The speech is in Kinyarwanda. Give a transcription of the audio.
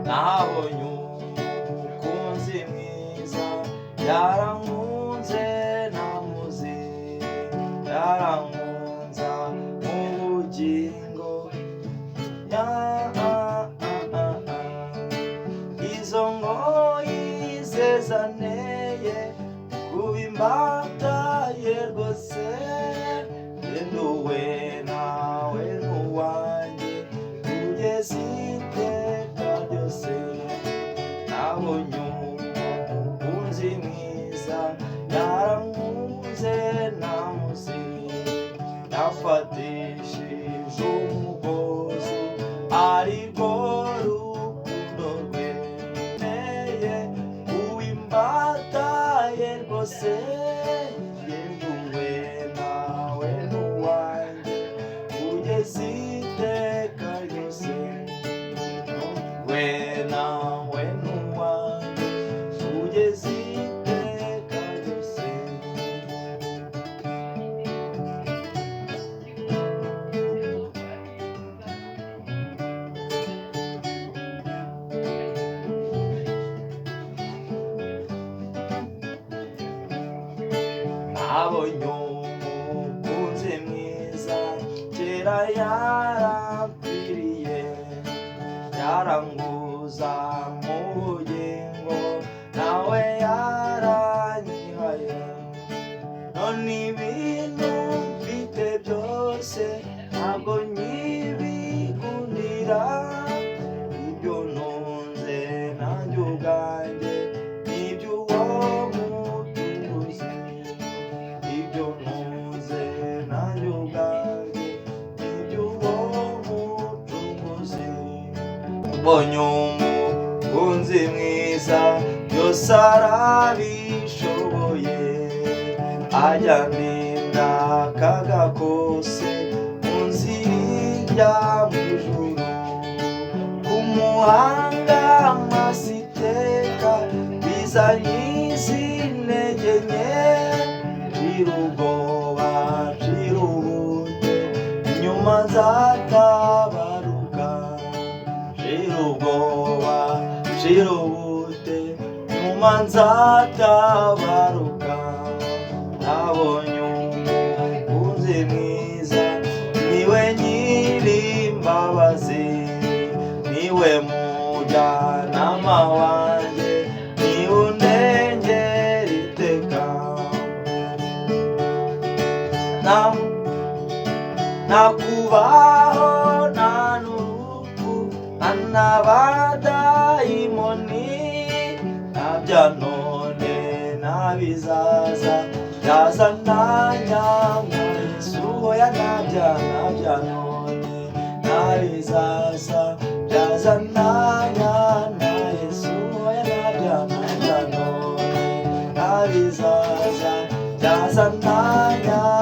Nabonye umukunzi mwiza, yarankunze namuzi, yarankunza mu bugingo. Ya ah, ah, ah, ah. Izo ngoyi ze zanteye kuba imbata ye rwose, nduwe nawe n'uwanjye kugeza iteka ryose. Nabonye umukunzi mwiza, yarankunze namuzi, yafatishije umugozi ariko rukundo rwe nteye kuba imbata ye rwose, nduwe nawe n'uwanjye kugeza iteka ryose. We nawe n'uwanjye kugeza iteka ryose. Nabonye umukunzi mwiza, kera yarapfiriye, yaranguza mu bugingo, nawe yaranyihaye. None ibintu mfite byose ntabwo nkibigundira, ibyo ntunze nanjye ubwanjye n'iby'uwo mutunzi, ibyo ntunze nanjye ubwanjye n'iby'uwo mucunguzi. Mbonye umukunzi mwiza, byose arabishoboye, ajya ndinda akaga kose mu nzira ijya mu ijuru. Ku muhanga amaso iteka bizanyiza intege nke, nshira ubwoba nshira ubute, nyuma nzatabaruka. Nshira ubwoba nshira ubute, nyuma nzatabaruka. Nabonye umukunzi mwiza, niwe nyiri imbabazi, niwe mujyanama wanjye, niwe undengera iteka. Nakubaho nta n'urupfu, nta n'abadayimoni, nta bya none nta bizaza byaza nanyama Yesu. Oya, nta bya none nta bizaza byaza nanyana Yesu. Oya, nta bya none nta bizaza byaza nanyana.